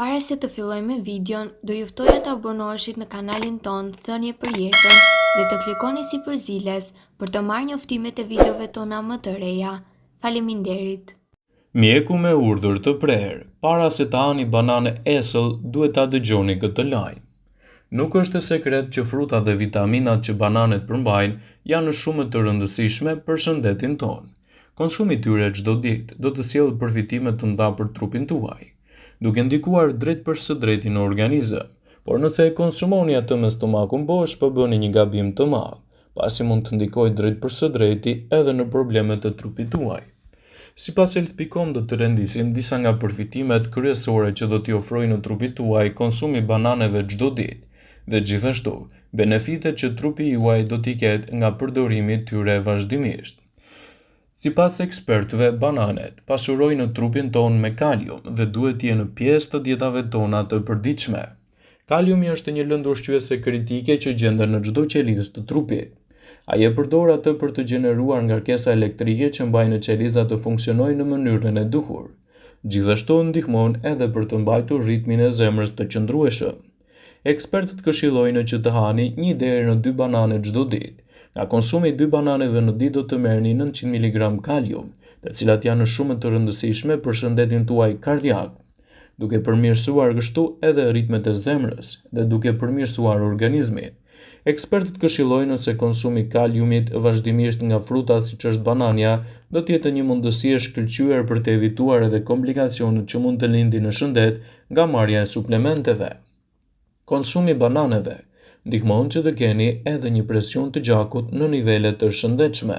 Para se të fillojmë me videon, do ju ftoja të abonoheshit në kanalin tonë Thënie për Jetën dhe të klikoni sipër ziles për të marrë njoftimet e videove tona më të reja. Faleminderit! Mjeku me urdhër të prerë, para se të hani banane esëll duhet ta dëgjoni këtë lajm. Nuk është sekret që frutat dhe vitaminat që bananet përmbajnë janë shumë të rëndësishme për shëndetin tonë. Konsumi i tyre çdo ditë do të sjellë përfitime të mëdha për trupin tuaj, duke ndikuar drejtpërsëdrejti në organizëm. Por nëse e konsumoni atë me stomakun bosh, po bëni një gabim të madh, pasi mund të ndikojë drejtpërsëdrejti edhe në problemet e trupit tuaj. Sipas Health.com do të rendisim disa nga përfitimet kryesore që do t'i ofrojë në trupit tuaj konsumi i bananeve çdo ditë dhe gjithashtu benefitet që trupi juaj do t'i ketë nga përdorimi i tyre vazhdimisht. Sipas ekspertëve, bananet pasurojnë trupin tonë me kalium dhe duhet të jenë pjesë të dietave tona të përditshme. Kaliumi është një lëndë ushqyese kritike që gjendet në çdo qelizë të trupit. Ai e përdor atë për të gjeneruar ngarkesa elektrike që mbajnë qelizat të funksionojnë në mënyrën e duhur. Gjithashtu ndihmon edhe për të mbajtur ritmin e zemrës të qëndrueshëm. Ekspertët këshillojnë që të hani një deri në dy banane çdo ditë. Nga konsumi i dy bananeve në ditë do të merrni 900 miligram kalium, të cilat janë shumë të rëndësishme për shëndetin tuaj kardiak, duke përmirësuar kështu edhe ritmet e zemrës dhe duke përmirësuar organizmin. Ekspertët këshillojnë se konsumi i kaliumit vazhdimisht nga frutat siç është banania do të jetë një mundësi e shkëlqyer për të evituar edhe komplikacionet që mund të lindin në shëndet nga marrja e suplementeve. Konsumi i bananeve ndihmon që të keni edhe një presion të gjakut në nivele të shëndetshme.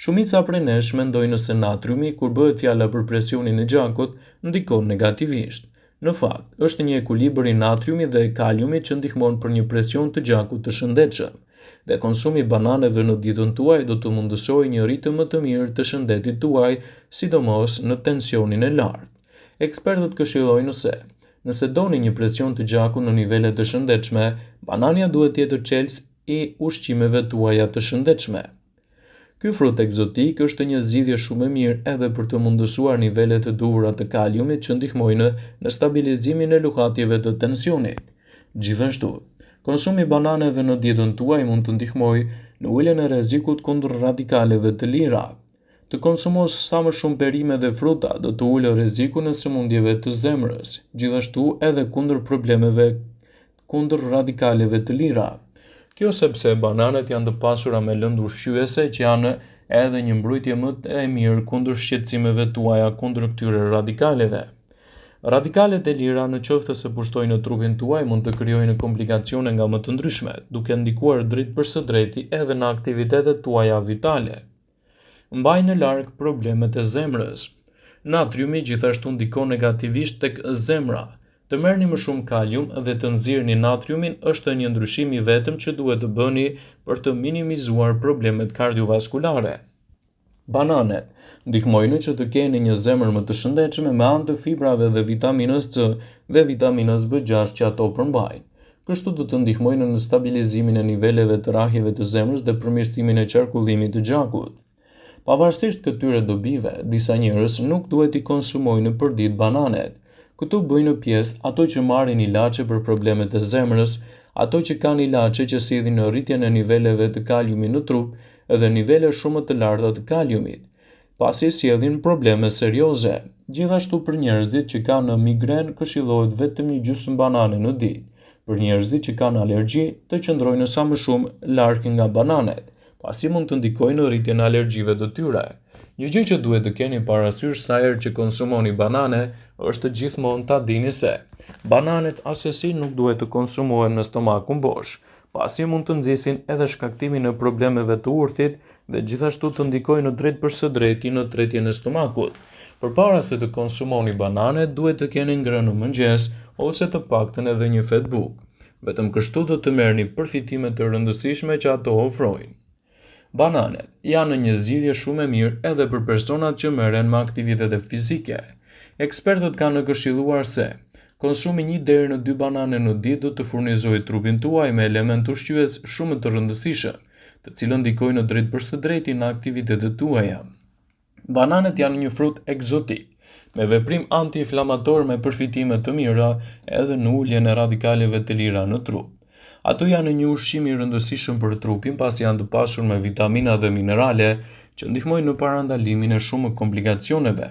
Shumica prej nesh mendojnë se natriumi kur bëhet fjala për presionin e gjakut ndikon negativisht. Në fakt, është një ekuilibër i natriumit dhe kaliumit që ndihmon për një presion të gjakut të shëndetshëm. Dhe konsumi i bananeve në dietën tuaj do të mundësojë një ritëm më të mirë të shëndetit tuaj, sidomos në tensionin e lartë. Ekspertët këshillojnë se, nëse doni një presion të gjakut në nivele të shëndetshme, banania duhet të jetë çelës i ushqimeve tuaja të shëndetshme. Ky frut ekzotik është një zgjidhje shumë e mirë edhe për të mundësuar nivelet e duhura të kaliumit që ndihmojnë në stabilizimin e luhatjeve të tensionit. Gjithashtu, konsumi i bananeve në dietën tuaj mund të ndihmojë në uljen e rrezikut kundër radikaleve të lira. Të konsumosh sa më shumë perime dhe fruta do të ulë rrezikun e sëmundjeve të zemrës, gjithashtu edhe kundër problemeve kundër radikaleve të lira. Kjo sepse bananet janë të pasura me lëndë ushqyese që janë edhe një mbrojtje më e mirë kundër shqetësimeve tuaja kundër këtyre radikaleve. Radikalet e lira në qoftë se pushtojnë në trupin tuaj mund të krijojnë komplikacione nga më të ndryshmet, duke ndikuar drejtpërsëdrejti edhe në aktivitetet tuaja vitale. Mbajnë larg problemet e zemrës. Natriumi gjithashtu ndikon negativisht tek zemra. Të merrni më shumë kalium dhe të nxirrni natriumin është një ndryshim i vetëm që duhet të bëni për të minimizuar problemet kardiovaskulare. Bananet ndihmojnë që të keni një zemër më të shëndetshme me anë të fibrave dhe vitaminës C dhe vitaminës B6 që ato përmbajnë. Kështu do të ndihmojnë në stabilizimin e niveleve të rrahjeve të zemrës dhe përmirësimin e qarkullimit të gjakut. Pavarësisht këtyre dobive, disa njerëz nuk duhet t'i konsumojnë përditë bananet. Këtu bëjnë pjesë ato që marrin ilaçe për problemet e zemrës, ato që kanë ilaçe që sjellin rritjen e niveleve të kaliumit në trup dhe nivele shumë të larta të kaliumit. pasi sjellin probleme serioze. Gjithashtu për njerëzit që kanë migrenë këshillohet vetëm një gjysmë banane në ditë. Për njerëzit që kanë alergji, të qëndrojnë sa më shumë larg nga bananet, pasi mund të ndikojnë në rritjen e alergjive të tyre. Një gjë që duhet të keni parasysh sa herë që konsumoni banane është gjithmonë ta dini se bananet assesi nuk duhet të konsumohen me stomakun bosh, pasi mund të nxisin edhe shkaktimin e problemeve të urthit dhe gjithashtu të ndikojnë drejtpërsëdrejti në tretjen e stomakut. Përpara se të konsumoni banane, duhet të keni ngrënë në mëngjes ose të paktën edhe një fetë bukë. Vetëm kështu do të merrni përfitime të rëndësishme që ato ofrojnë. Bananet janë një zgjidhje shumë e mirë edhe për personat që merren me aktivitete fizike. Ekspertët kanë këshilluar se konsumi një deri në dy banane në ditë do të furnizojë trupin tuaj me elementë ushqyes shumë të rëndësishëm, të cilët ndikojnë drejtpërsëdrejti në aktivitetet tuaja. Bananet janë një frut ekzotik. Me veprim anti-inflamator me përfitime të mira edhe në uljen e radikaleve të lira në trup. Ato janë një ushqim i rëndësishëm për trupin pasi janë të pasur me vitamina dhe minerale që ndihmojnë në parandalimin e shumë komplikacioneve.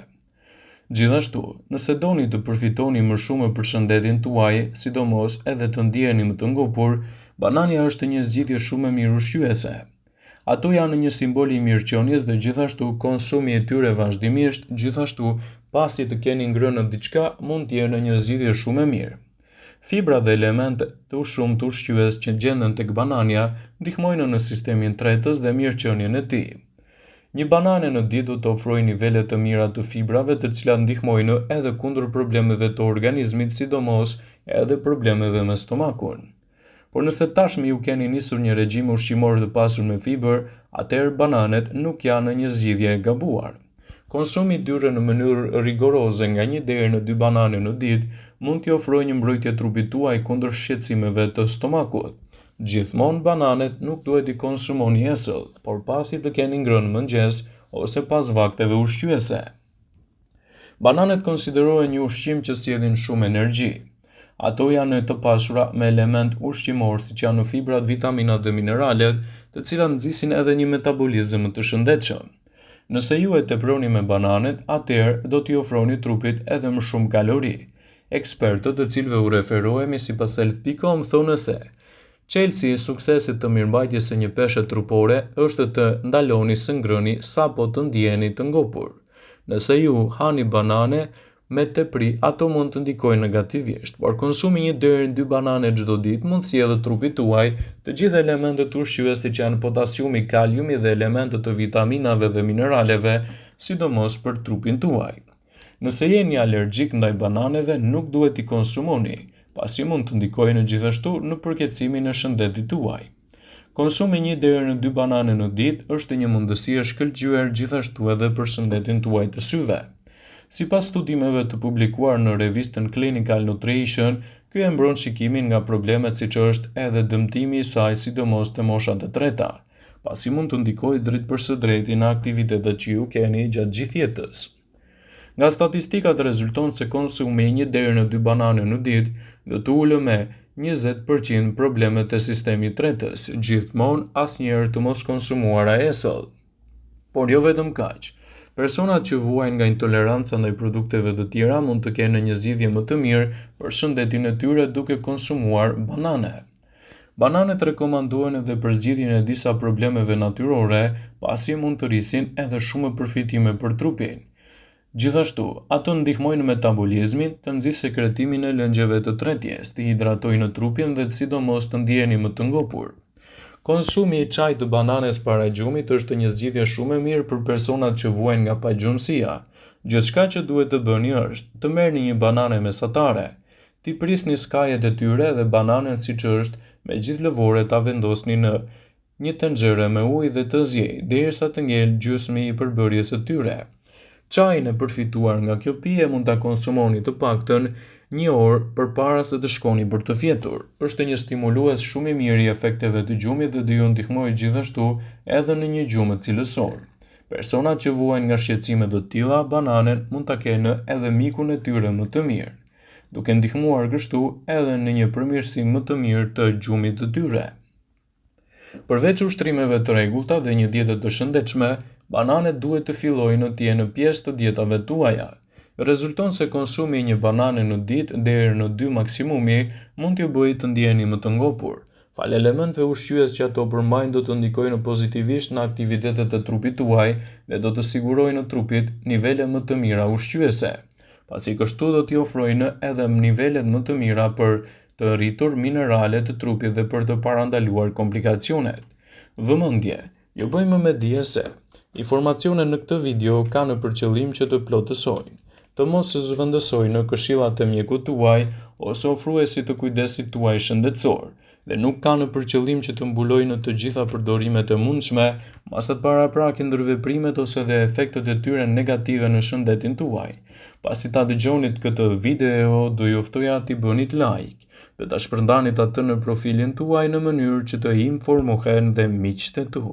Gjithashtu, nëse doni të përfitoni më shumë për shëndetin tuaj, sidomos edhe të ndiheni më të ngopur, banania është një zgjidhje shumë e mirë ushqyese. Ato janë një simbol i mirëqenies dhe gjithashtu konsumi i tyre vazhdimisht, gjithashtu pasi të keni ngrënë diçka, mund të jenë një zgjidhje shumë e mirë. Fibra dhe elementë të shumtë ushqyes që gjenden tek banania ndihmojnë në sistemin tretës dhe mirëqenien e tij. Një banane në ditë do të ofrojë nivele të mira të fibrave të cilat ndihmojnë edhe kundër problemeve të organizmit sidomos edhe problemeve me stomakun. Por nëse tashmë ju keni nisur një regjim ushqimor të pasur me fibër, atëherë bananet nuk janë një zgjidhje e gabuar. Konsumi i tyre në mënyrë rigoroze nga një deri në dy banane në ditë mund t'i ofrojë një mbrojtje trupit tuaj kundër shqetësimeve të stomakut. Gjithmonë bananet nuk duhet t'i konsumoni esëll, por pasi të keni ngrënë mëngjes ose pas vakteve ushqyese. Bananet konsiderohen një ushqim që sjellin shumë energji. Ato janë të pasura me elementë ushqimorë siç janë fibrat, vitaminat dhe mineralet, të cilat nxisin edhe një metabolizëm më të shëndetshëm. Nëse ju e teproni me bananet, atëherë do t'i ofroni trupit edhe më shumë kalori. Ekspertët, të cilëve u referohemi sipas Health.com, thonë se çelësi i suksesit të mirëmbajtjes së një peshe trupore është të ndaloni së ngrëni sapo të ndiheni të ngopur. Nëse ju hani banane me tepri, ato mund të ndikojnë negativisht, por konsumi një deri në dy banane çdo ditë mund të sjellë trupit tuaj të gjithë elementët ushqyes siç janë potasiumi, kaliumi dhe elementë të vitaminave dhe mineraleve, sidomos për trupin tuaj. Nëse jeni alergjik ndaj bananeve, nuk duhet t'i konsumoni, pasi mund të ndikojnë gjithashtu në përkeqësimin e shëndetit tuaj. Konsumi një deri në dy banane në ditë është një mundësi e shkëlqyer gjithashtu edhe për shëndetin tuaj të syve. Sipas studimeve të publikuar në revistën Clinical Nutrition, ky e mbron shikimin nga problemet siç është edhe dëmtimi i saj sidomos te moshat e treta, pasi mund të ndikojë drejtpërsëdrejti në aktivitetet që ju keni gjatë gjithë jetës. Nga statistikat rezulton se konsumi i një deri në dy banane në ditë do të ulë me 20% problemet e sistemit tretës, gjithmonë asnjëherë të mos konsumuara esëll. Por jo vetëm kaq. Personat që vuajnë nga intoleranca ndaj produkteve të tjera mund të kenë një zgjidhje më të mirë për shëndetin e tyre duke konsumuar banane. Bananet rekomandohen edhe për zgjidhjen e disa problemeve natyrore, pasi mund të rrisin edhe shumë përfitime për trupin. Gjithashtu, ato ndihmojnë në metabolizmin, të nxisë sekretimin e lëngjeve të tretjes, të hidratojnë trupin dhe sidomos të ndiheni më të ngopur. Konsumi i çajit të bananes para gjumit është një zgjidhje shumë e mirë për personat që vuajnë nga pagjumësia. Gjithçka që duhet të bëni është të merrni një banane mesatare, T'i prisni skajet e tyre dhe bananen siç është me gjithë lëvore ta vendosni në një tenxhere me ujë dhe të ziejë derisa të ngelë gjysmi i përbërjes së tyre. Çajin e përfituar nga kjo pije mund ta konsumoni të paktën një orë përpara se të shkoni për të fjetur. Është një stimulues shumë i mirë i efekteve të gjumit dhe do ju ndihmojë gjithashtu edhe në një gjumë cilësor. Personat që vuajnë nga shqetësime të tilla, bananen mund ta kenë edhe mikun e tyre më të mirë. Duke ndihmuar kështu edhe në një përmirësim më të mirë të gjumit të tyre. Përveç ushtrimeve të rregullta dhe një diete të shëndetshme, bananet duhet të fillojnë të jenë pjesë të dietave tuaja. Rezulton se konsumi i një banane në ditë deri në dy maksimumi mund t'ju bëjë të ndiheni më të ngopur. Falë elementëve ushqyes që ato përmbajnë do të ndikojnë pozitivisht në aktivitetet e trupit tuaj dhe do të sigurojnë trupit nivele më të mira ushqyese. Pasi kështu do t'i ofrojnë edhe nivelet më të mira për të rritur mineralet të trupit dhe për të parandaluar komplikacionet. Vëmendje! Ju bëjmë me dije se, informacionet në këtë video kanë për qëllim që të plotësojnë, të mos zëvendësojnë këshillat e mjekut tuaj ose ofruesit të kujdesit tuaj shëndetësor dhe nuk kanë për qëllim që të mbulojnë të gjitha përdorimet e mundshme, masat paraprake, ndërveprimet ose dhe efektet e tyre negative në shëndetin tuaj. Pasi ta dëgjonit këtë video, do ju ftoja t'i bënit like dhe ta shpërndanit atë në profilin tuaj në mënyrë që të informohen dhe miqtë tu.